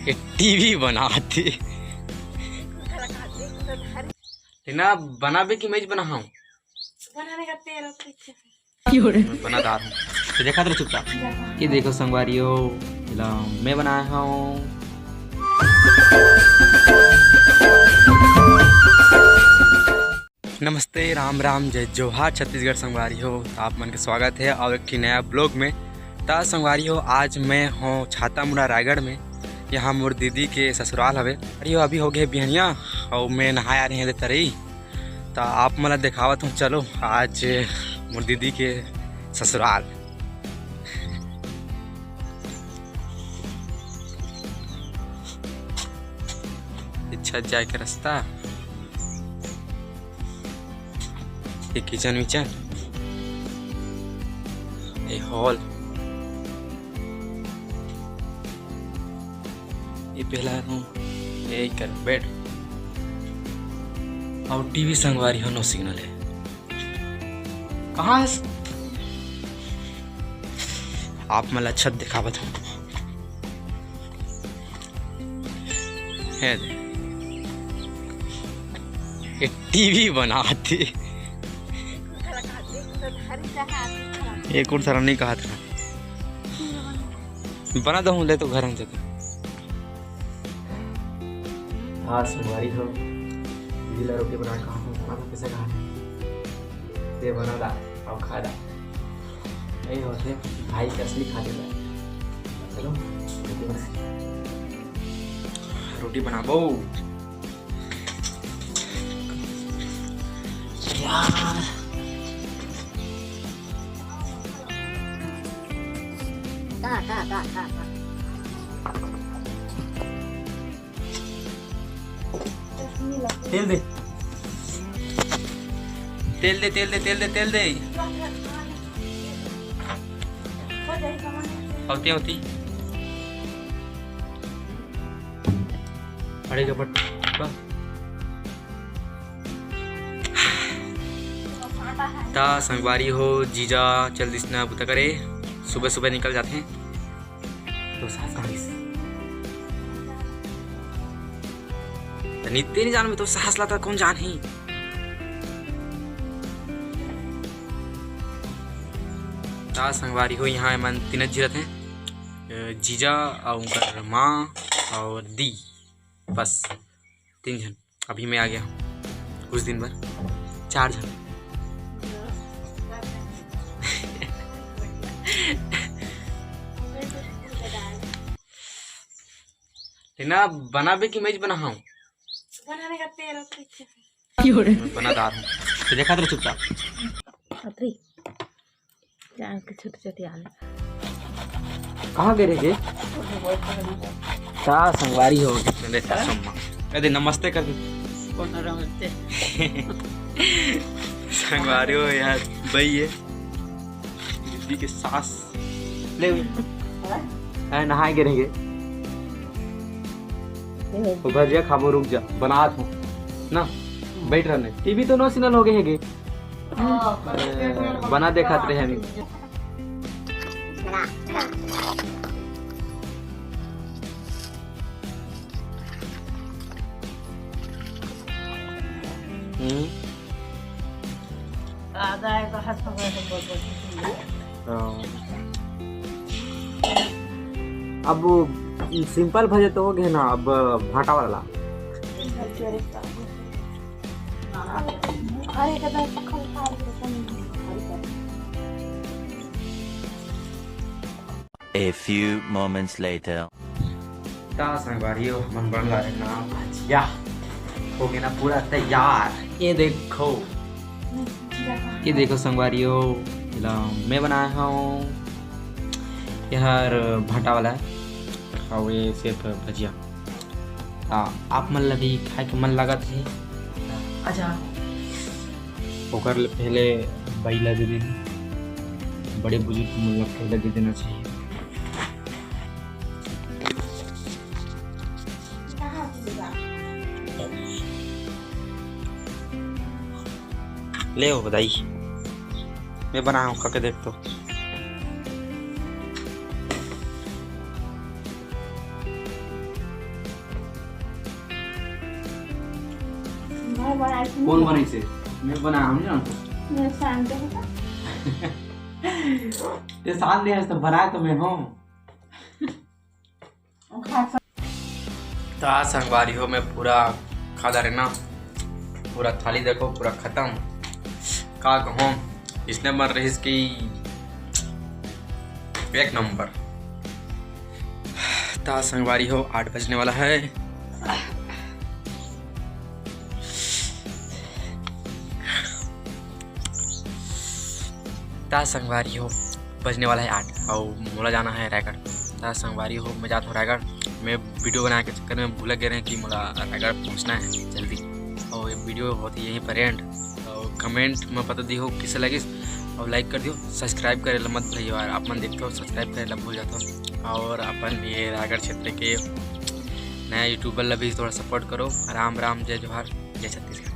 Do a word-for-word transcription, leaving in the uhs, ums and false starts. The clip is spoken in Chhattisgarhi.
ये टीवी बनाथे। तेना बनाबे कि मैं बनाहूं? बनाने का तेल और कुछ। मैं बनादार हूँ। तो देखा तो चुपचाप। ये देखो संगवारी हो, एला मैं बनाया हूँ। नमस्ते, राम राम, जय जोहार छत्तीसगढ़ संगवारी हो। आप मन के स्वागत है और एक ठी नया ब्लॉग में। ता संगवारी हो, आज मैं हूँ छातामुड़ा रायगढ़ में। यहाँ मोर दीदी के ससुराल हवे। अरे अभी हो गए बिहनिया और मैं नहाए आ रहे हैं तरई। ता आप मन ला देखावत हूँ, चलो आज मोर दीदी के ससुराल। अच्छा जाए के रास्ता, ये किचन विचन, ये हॉल, ये पहला रूम, ये कर बेड और टीवी संगवारी हो, नो सिग्नल है। कहाँ है? आप मन ला छत दिखावत हूँ। है दे। ये टीवी बनाथे। ये कुछ सारा नहीं कहा था। बना दो, ले तो घर हम जाते। आज संगवारी हो, दीदी ला रोटी बना के खाहूं, खाना कैसे खाना? दे बना दा, अब खा दा। यही होथे भाई के असली खातिर ला। चलो, रोटी बना। रोटी बनाबो। यार। का, का, का, का, का? तेल दे। तेल दे, तेल दे, तेल दे, तेल दे। होती, होती। अरे का पट-, बस। ता संगवारी हो, जीजा चल दिस ना बुता करे, सुबह सुबह निकल जाथे। तो सास कहाँ गिस? त नित्य नहीं जान में तो सास ला त कौन जान ही। ता संगवारी हो, यहाँ मन तीन झी रथे, अ, जीजा और उनकर माँ और दी, बस तीन झन। अभी मैं आ गया हूँ कुछ दिन बर, चार झन। तेना बनाबे कि मैं बनाहूँ? बनाने का तेल और कुछ। मैं बनादार हूँ। तो देखा तो चुपचाप। अतरी। जान के छोटे छोटे आलू। कहाँ गए रहे गे? का संगवारी हो? देखा सम्मा। कह दे नमस्ते कर दे। कौन नमस्ते? संगवारी हो यार, भाई ये। दीदी के सास। ले। हाँ, नहाए गए रहेंगे। वो भजिया खाबो, रुक जा, बनात हूँ ना, बैठ रहने। टीवी तो नो सिग्नल हो गए हैगे। बना देखत रहे हम। हम्म। आधा है तो हर समय हम बोल बोल के सुनिए। हाँ। अब वो सिंपल भजे तो हो गए ना, अब भाटा वाला। अरे, कदा पखल खा ले, तो नहीं। A few moments later. ता संगवारी हो, हमन बन ला रहे ना भजिया। हो गया ना पूरा तैयार। ये देखो, ये देखो संगवारी हो, एला मैं बनाया हूँ। ये हर भाटा वाला है और ये सिर्फ भजिया। ता आप मन ला भी खाए के मन लागत हे, ता आजा। ओकर ले पहले बइला दे देना, बड़े बुजुर्ग मन ला पहले दे देना चाहिए। ले हो बधाई, मैं बनाया हूँ, खा के देख तो। कौन बनाइसे? मैं बनाया हूँ ना। ये शांत है। ये शांत है तो बनाया तो मैं हूँ। ता संगवारी हो, मैं पूरा खा डारे ना, पूरा थाली देखो पूरा खत्म। का कहूँ, इसने बन रहीस कि एक नंबर। ता संगवारी हो, आठ बजने वाला है। ता संगवारी हो, बजने वाला है आठ अउ मोला जाना है रायगढ़। ता संगवारी हो, मैं जात हूँ रायगढ़। मैं वीडियो बनाए के चक्कर में भूल गे रहे कि मोला रायगढ़ पहुँचना है जल्दी। अउ ये वीडियो होत हे यहीं पर एंड। अउ कमेंट में बता दिहो किसे लगिस, अउ लाइक कर दिहो, सब्सक्राइब करे ला मत भूलियो यार। आप मन देखते हो सब्सक्राइब करे ला भूल जाते हो। अउ अपन ये रायगढ़ क्षेत्र के नया यूट्यूबर ला भी थोड़ा सपोर्ट करो। राम राम, जय जोहार, जय छत्तीसगढ़।